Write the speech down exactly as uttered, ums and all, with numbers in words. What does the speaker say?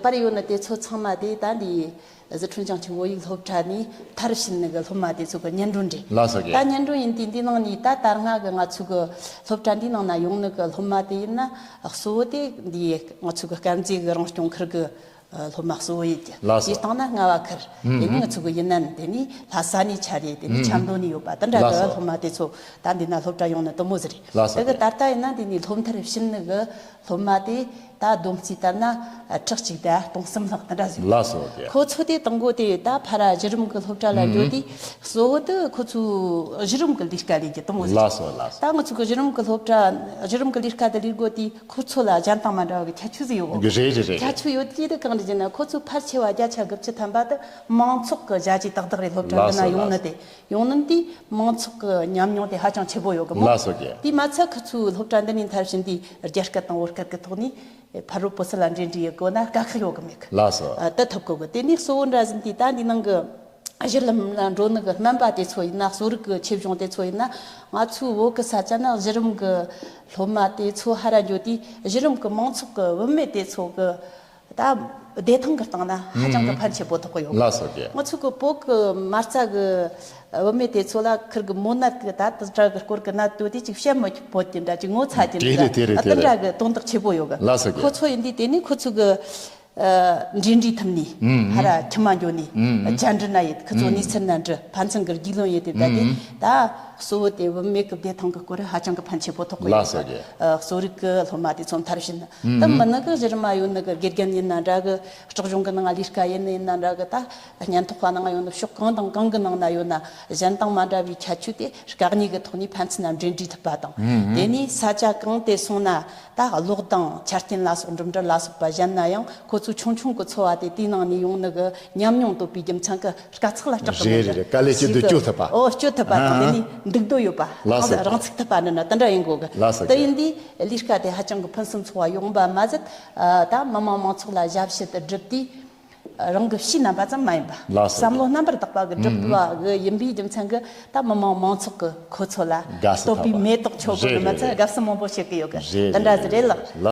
པར་ཡོད་ནི་དེ་ཚོ་ཚང་མ་དེ་ད་འདི་ཟི་ཁྲོན་ཅང་ཆིང་བོད་ཡིག་སློབ་གྲྭ་ནས་མཐར་ཕྱིན་ནི་གི་སློབ་མ་དེ་ཚོ་གི་སྙན་སྒྲོན་རེད། ལགས་སོ་ཀྱེ། ད་སྙན་སྒྲོན་ཡིན་དུས་འདི་ནང་ནས་ད་ད་སྔ་གི་ང་ཚོ་གི་སློབ་གྲྭ་འདི་ནང་ན་ཡོང་ནི་གི་སློབ་མ་དེ་ཡིན་ན་གཙོ་བོ་དེ་འདི་ང་ཚོ་གི་དཀར་མཛེས་གི་རང་སྐྱོང་ཁུལ་གི་སློབ་མ་གཙོ་བོ་ཡིན་གྱི། ལགས་སོ། དེའི་སྟེང་ན་རྔ་བ་ཁུལ། ཨུམ། དེ་ནས་ང་ཚོ་གི་ཡུན་ནན། དེ་ནས་ལྷ་ས་ནས་ཆ་རེད། དེ་ནས་ཨུམ། ཆབ་མདོ་ནས་ཡོད་པ་དེ་འདྲ་གི། ལགས་སོ། སློབ་མ་དེ་ཚོ་ད་འདི་ན་སློབ་གྲྭ་ཡོང་ནི་དུ་མོ་ཟིག་རེད། ལགས་སོ། དེ་གི་ད་ལྟ་ཡིན་ན་འདི་ནས་སློབ་མཐར་ཕྱིན་ནི་གི་སློབ་མ་དེ་ད་བསྡོམས་རྩིས་ལྟར་ན་ཁྲི་གཅིག་དང་སྟོང་གསུམ་ལྷག་དེ་འདྲ་ཟིག། ལགས་སོ་ཀྱེ། ཁོ་ཚོ་དེ་དང་པོ་དེ་ད་ཕར་གཞི་རིམ་གི་སློབ་གྲྭ་ལ་འགྲོ་དུས་གཙོ་བོ་དེ་ཁོ་ཚོ་གཞི་རིམ་གི་ལས་ཀ་ལས་ཀྱི་དུ་མོ་ཟིག། ལགས་སོ་ལགས་སོ། ད་ང་ཚོ་གི་གཞི་རིམ་གི་སློབ་གྲྭ་གཞི་རིམ་གི་ལས་ཀ་དེ་ལས་དགོས་དུས། ཁོ་ཚོ་ལ་གཞན་དང་མ་འདྲ་བ་གི་ཁྱད་ཆོས་ཟིག་ཡོད་གི། རེད་རེད་རེད། ཁྱད་ཆོས་ཡོད་དེ་དེ་གང་རེད་ཟེར་ན། ཁོ་ཚོ་ཕལ་ཆེ་བ་བརྒྱ་ཆ་དགུ་བཅུ་ཐམ་པ་དེ་མང་ཚོགས་གི་བྱ་བྱེད་ཏག་ཏག་རེད། སློབ་གྲྭ་འདི་ན་ཡོང་ནི་དེ། ཡོང་ནི་དེ་མང་ཚོགས་གི་ཉམས་མྱོང་དེ་ཧ་ཅང་ཆེ་པོ་ཡོད་གི་མོ། ལགས་སོ་ཀྱེ། དེ་མ་ཚད་ཁོ་ཚོའི་སློབ་གྲྭ་འདི་ནས་མཐར་ཕྱིན་དུས་རྒྱ་སྐད་དང་བོད་སྐད་གི་ཐོག་ནས་ཕ་རོལ་པོ་སི་ལ་འབྲེལ་འདྲིས་ཡེད་དགོས་ན་དཀའ་ཁག་ཡོད་གི་མེད་གི། ལགས་སོ། ཨ། དེ་ཐུབ་གོ་གི། དེ་ནས་གཙོ་བོ་འདྲ་ཟིན་དུས་ད་འདི་ནང་གི་གཞི་རིམ་ལ་འགྲོ་ནི་གི་སྨན་པ་དེ་ཚོ་ཡིན་ན། གསོ་རིག་གི་ཆེད་སྦྱོང་དེ་ཚོ་ཡིན་ན། ང་ཚོའི་བོད་གི་ས་ཆ་ན་གཞི་རིམ་གི་སློབ་མ་དེ་ཚོ་ཧར་ར་འགྱོ་དུས་གཞི་རིམ་གི་མང་ཚོགས་གི་བུད་མེད་དེ་ཚོ་གི་ད་བདེ་ཐང་གི་སྟེང་ན་ཧ་ཅང་གི་ཕན་ཆེ་པོ་ཐོགས་གི་ཡོད། ལགས་སོ་ཀྱེ། ང་ཚོ་གི་བོད་གི་མ་རྩ་གི་བུད་མེད་དེ་ཚོ་ལ་ཁིར་གི་མོ་ནད་གི་ད་དེ་འདྲ་གི་སྐོར་གི་ནད་དེ་ཅིག་བཤད་མི་ཕོད་ཀྱི་འདྲ། ཅིག་ངོ་ཚ་གྱི་འདྲ། དེ་རེད་དེ་རེད་དེ་འདྲ་གི་དོན་དག་ཆེ་པོ་ཡོད་གི། ལགས་སོ་ཀྱེ། ཁོ་ཚོ་ཡིན་དུས་དེ་ནས་ཁོ་ཚོ་གི་འབྲེལ་འདྲིས་ཐུབ་ནས་ཧར་ར་ཁྱིམ་མ་འགྱོ་ནས་བཅར་འདྲི་ན་ཡེད། ཁོ་ཚོ་གནས་ཚུལ་ན་འདྲི། ཕན་ཚུན་གི་རྒྱུས་ལོན་ཡེད་དེ། ད་དེ་ད་གཙོ་བོ་དེ་བུད་མེད་གི་བདེ་ཐང་གི་སྐོར་ཧ་ཅང་གི་ཕན་ཆེ་པོ་ཐོགས་གི་ཡོད། ལགས་སོ་ཀྱེ། གསོ་རིག་གི་སློབ་མ་དེ་ཚོ་མཐར་ཕྱིན། དེ་མིན་ནི་གི་གཞི་རིམ་མ་ཡོད་ནི་གི་དགེ་རྒན་ཡིན་ན་འདྲ་གི། སྲིད་གཞུང་གི་ནང་ལས་ཀ་ཡིན་ནི་ཡིན་ན་འདྲ་གི། ད་སྙན་ཐོ་ཁ་ནང་ཡོད་ནི་ཕྱོགས་གང་དང་གང་གི་ནང་ན་ཡོད་ན་གཞན་དང་མ་འདྲ་བའི་ཁྱད་ཆོས་དེ་དཀའ་ངལ་གི་ཐོག་ནས་ཕན་ཚུན་ན་འབྲེལ་འདྲིས་ཐུབ་པ་དང་། དེ་ནས་ས་ཆ་གང་དེ་སོང་ན། ད་གློག་དང་ཆ་རྐྱེན་ལ་སོགས་འགྲིམ་འགྲུལ་ལ་སོགས་པ་གཞན་ན་ཡང་ཁོ་ཚོའི་ཆུང་ཆུང་གི་འཚོ་བ་དེ་དེའི་ནང་ནས་ཡོང་ནི་གི་ཉམས་མྱོང་ཐོབ་པའི་རྒྱུ་མཚན་གི་དཀའ་ཚེགས་ལ་སྐྲག་གི་མེད་གི། རེད་རེད། དཀའ་ལས་ཞིབ་ཏུ་གཅོད་ཐུབ་པ། ཨོ། གཅོད་ཐུབ་པ་དང་། ཨ། དེ་ནས་འདུག་སྡོད་ཡོད་པ། ལགས་སོ། རང་ཚུགས་ཐུབ་པ་ནི་ན་དེ་འདྲ་ཡིན་དགོས་གི། ལགས་སོ། དེ་ཡིན་དུས་ལས་ཀ་དེ་ཧ་ཅང་གི་ཕུན་སུམ་ཚོགས་པ་ཡོང་པ་མ་ཟད། ད་མི་དམངས་མང་ཚོགས་ལ་ཞབས་ཕྱི་དེ་བསྒྲུབས་དུས། རང་གི་ཕྱིའི་རྣམ་པ་ཙམ་མ་ཡིན་པ། ལགས་སོ། བསམ་བློ་རྣམ་པར་དག་པ་གི་སྒྲུབ་པ་གི་ཡིན་པའི་རྒྱུ་མཚན་གི་ད་མི་དམངས་མང་ཚོགས་ཀྱི་ཁོ་ཚོ་ལ་དགའ་བསུ་བསྟོད་པའི་ཐོབ་པ། མེ་ཏོག་མཆོད་དགོས་གི། རེད་མ་ཚད་རེད། དགའ་བསུ་མང་པོ་བྱེད་གི་ཡོད་གི། རེད་དེ་འདྲ་རེད་ཟིག་རེད་ལགས། རེད།